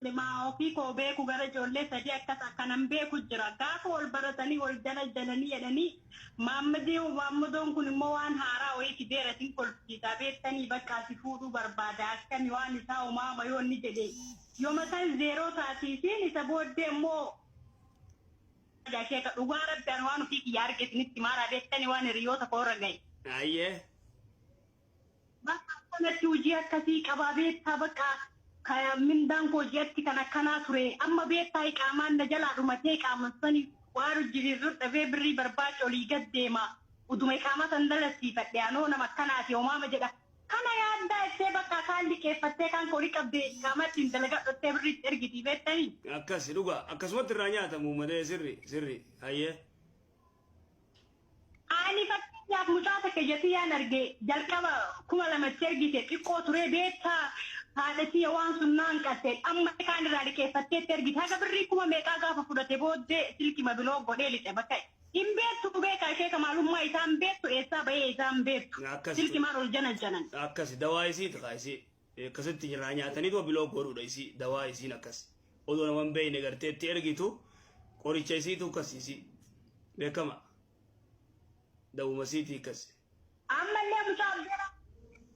Maa ofii koo beeku gara ijoollee sadii akkas akkanan beeku jira. Gaafa wal baratanii wal jala jalanii jedhanii maammadii maammadoon kun immoo waan haaraa wayii fideera isin kolfisiisaa beektanii bakka asi fuudhuu barbaada akkami waan isaa umaama yoo inni jedhe yooma san zeeroo taatiisiin isa booddee immoo sheeka dhugaa rabbi an waan ofii kiyya arge isinitti maaraa beektanii waan hiriyoota koorra gahe. Ayyee. Bakka akkanatti hojii akkasii qabaa beektaa bakka mindaan koo ji'atti kan akkanaa ture amma beektaa iqaamaan na jalaa dhumatee iqaaman sani waan hojjisiisu dhabee birrii barbaacha olii gad deema uduma iqaamaa san dalasiifadhe anoo nama akkanaati homaama jedha kana yaaddaa jettee bakka kaan liqeeffattee kaan korii qabde iqaamaa ittiin dalagadhottee birrii itti ergitii beektanii. Akkasi dhugaa akkasumatti irraa nyaatamu malee sirri sirri hayyee. Ani fakkeenyaaf mucaa takka ija tiyyaan arge jalqaba 2000 itti ergite xiqqoo turee beektaa haadha tiyya waan sun na hanqatte amma kaan irraa liqeeffattee itti ergite haga birrii kuma meeqaa gaafa fudhate booddee silkima biloo godhee lixe bakka hin beektu beekaa ishee ka maalummaa isaa hin beektu eessaa bahee isaa hin beektu Akkasi silkimaan ol janajjanan. Akkasi dawaa isiiti kaa isii akkasitti irraa nyaataniituma biloo godhuudha isii dawaa isiin akkas odoo nama hin beekne gartee itti ergitu qoricha isiitu akkas isii beekama dawuma isiitii akkas. Ammallee mucaa abbeeraa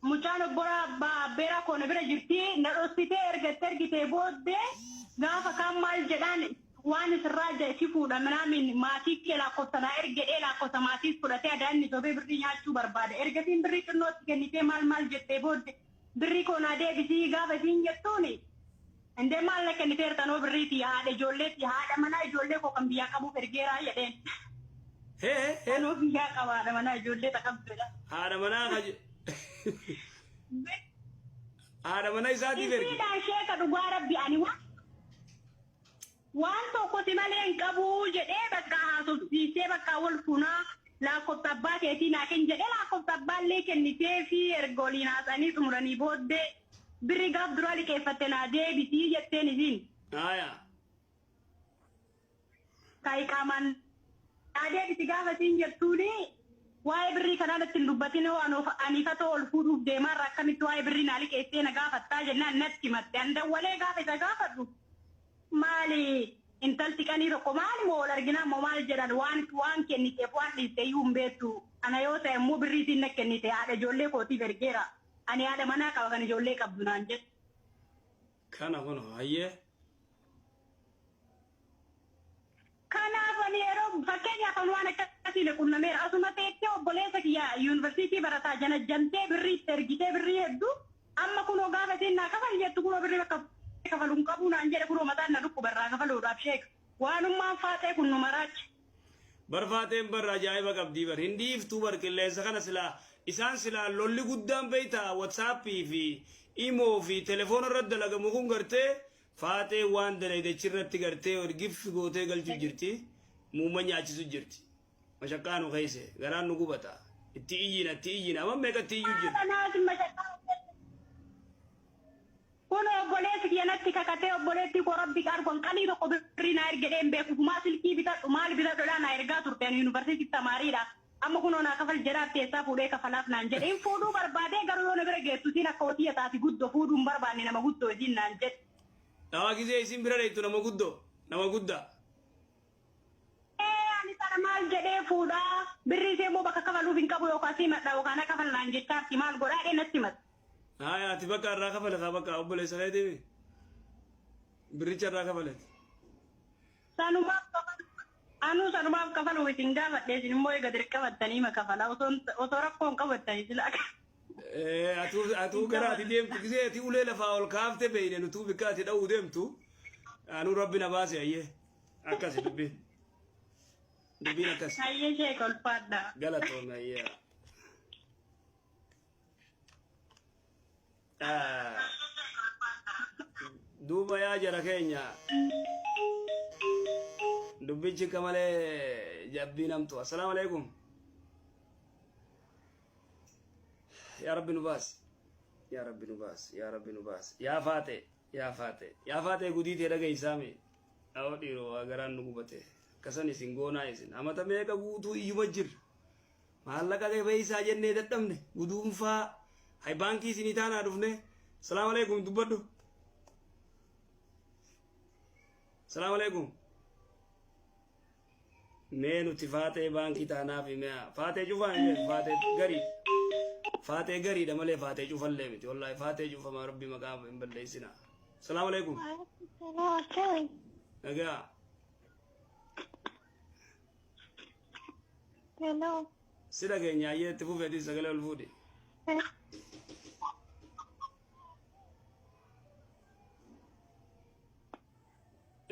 mucaan obboraa abbaa abbeeraa koo na bira jirti na dhossitee erga itti ergitee booddee gaafa kaan maal jedhaan waan isirraa jedhe si fuudha minaamin maatii kee lakkoofsa naa ergi jedhee lakkoofsa maatiis fudhatee adaa inni sobee birrii nyaachuu barbaada ergasiin birrii xinnoo itti kennitee maal maal jettee booddee birrii koo naa deebisii gaafa isiin jettuuni Indee maal na kenniteerta anoo birrii tiyya haadha ijoollee tiyya haadha manaa ijoollee koo kan biyyaa qabuuf ergeeraa jedheen. Hee hee Anoo biyyaa qaba haadha manaa ijoollee ta qabdudha. Haadha manaa ka haadha mana isaatiif erge. Isiidhaan sheeka dhugaa rabbi ani waan waan tokko si malee hin qabu jedhee bakka haasofsiisee bakka wal funaa laakkofsa abbaa keetii naa kenni jedhee laakkofsa abbaallee kennitee fi erga waliin haasa'anii xumuranii booddee Birri gaaf duraa liqeeffatte naa deebisii jetteen isiin. Haaya. Ka iqaamaan naa deebisi gaafa isiin jettuuni waa'ee birrii kanaa natti hin dubbatin hoo anoo ani fatoo ol fuudhuuf deemaarra akkamitti waa'ee birrii naa liqeessee na gaafattaa jennaan natti himatte. An dawwalee gaafa isa gaafadhu maali intalti qanii tokko maali moo wal arginaa moo maal jedhan waan waan kenniteef waan dhiiste iyyuu hin beektu. Ana yoo ta'e immoo birrii isiin na kennite haadha ijoollee kootiif ergeera. Ani haadha manaa qaba kan ijoollee qabdu naan jedhe. Kana kun hayyee. Kanaaf ani yeroo fakkeenyaaf ani waan akkasii na qunnameera. Asuma teettee obboleessa kiyya yuunivarsiitii barataa janajjantee birrii itti ergitee birrii hedduu amma kunoo gaafa isiin naa kafali jettu kunoo birrii bakka kafalu hin qabuu naan jedhe kunoo mataan na dhukkuba irraa kafaluudhaaf sheeka. Waanummaan faaxee kun nu maraache. Bar faaxeen bar ajaa'iba qabdii bar hin dhiiftuu bar qilleensa kana silaa isaan silaa lolli guddaan beektaa watsaappii fi imoo fi telefoona irratti dalagamu kun gartee faaxee waan dalayde achirratti gartee giffi gootee galchu jirti muuma nyaachisu jirti mashaqqaa nu keesse garaan nu gubata itti iyyina itti iyyina amma meeqa itti iyyuu jirti. Kanaaf mashaqqaa Kunoo obboleessi kiyya natti kakatee obboleettii koo rabbi argon qalii tokko birrii naa ergi jedhee hin beeku ufumaa silkii bitadhu maal bitadhu jedhaa naa ergaa turte ani university tamaariidha amma kunoo naa kafal jedhaa keessaa fuudhee kafalaaf naan jedhe hin fuudhuu barbaadee garuu yoo na bira geessu isiin akka hotiyya taati guddo fuudhuu hin barbaanne nama guddoo isiin naan jedhe. Dhawaa gizee isin bira dheeytu nama guddoo nama guddaa. Ee ani sana maal jedhee fuudhaa birrii ishee immoo bakka kafaluuf hin qabu yookaan simadha yookaan na kafal naan jechaarti maal godhaa jedhee natti himate. Haaya ati bakka irraa kafale kaa bakka obboleessa keetiimi. Birricha irraa kafaleeti. Sanumaaf kafalu anuu sanumaaf kafaluuf isin gaafadhe isin immoo eega dirqamattanii ma kafala osoo osoo rakkoo hin qabattanii sila Eh, Atuu atuu gara ati deemtu gisee ati ulee lafaa ol kaafte beeyne nutuu bikka ati dha'uu deemtu anuu rabbi na baase ayyee. Akkasi dubbiin. Dubbiin akkas. Hayyee sheeka ulfaadha. Galatoome ayyee. Ah, Duuba yaa jara keenya dubbichi akka malee jabbii namtu. Assalaamu alaikum. Yaa Rabbi nu baasi. Yaa Rabbi nu baasi. Yaa Rabbi nu baasi. Yaa faaxee. Yaa faaxee. Yaa faaxee gudii tee dhageessaa mee. Awoo dhiiroo waa garaan nu gubate. Akkasan isin goonaa isin. Amata meeqa guutuu iyyuma jirra. Maallaqa beeysaa jennee dadhabne. Guduunfaa. Hay baankii isinii taanaa dhufne. Salaamu alaikum dubbadhu. Salaamu alaikum. Mee nuti faaxee baankii taanaaf himea. Faaxee cufaa hin beeku. Faaxee garii. Faaxee gariidha malee faaxee cufallee miti. Wallaahi faaxee cufamaa rabbi maqaa hin balleessina. Salaamu alaikum. Salaam. Nagaa. Hello. Si dhageenya ayyee itti fufeetii sagalee ol fuudhi.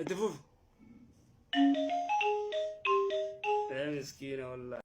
Itti fufi. Ee miskiina wallaahi.